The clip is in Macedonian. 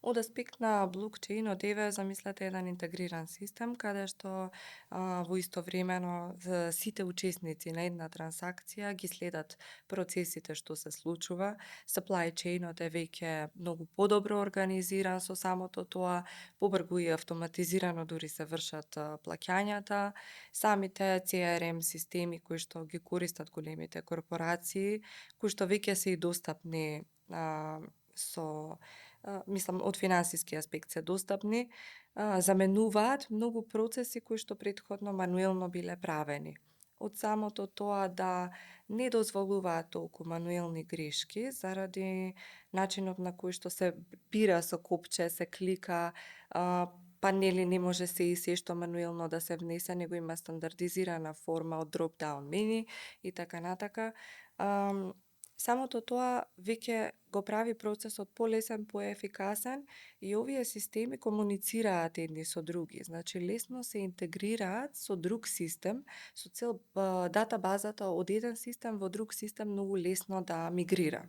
Од аспект на блокчейнот, еве замислете еден интегриран систем каде што во истовремено сите учесници на една трансакција ги следат процесите што се случува. Supply chainот е веќе многу подобро организиран со самото тоа, побрзо и автоматизирано дури се вршат плаќањата. Самите CRM системи кои што ги користат големите корпорации, кои што веќе се и достапни мислам од финансиски аспект се достапни, заменуваат многу процеси кои што претходно мануелно биле правени. Од самото тоа да не дозволуваат толку мануелни грешки заради начинот на кој што се бира со копче, се клика, па нели не може се и се што мануелно да се внесе, него има стандардизирана форма од drop-down menu и така натака. Самото тоа веќе го прави процесот полесен, поефикасен и овие системи комуницираат едни со други. Значи лесно се интегрираат со друг систем со цел датабазата од еден систем во друг систем многу лесно да мигрира.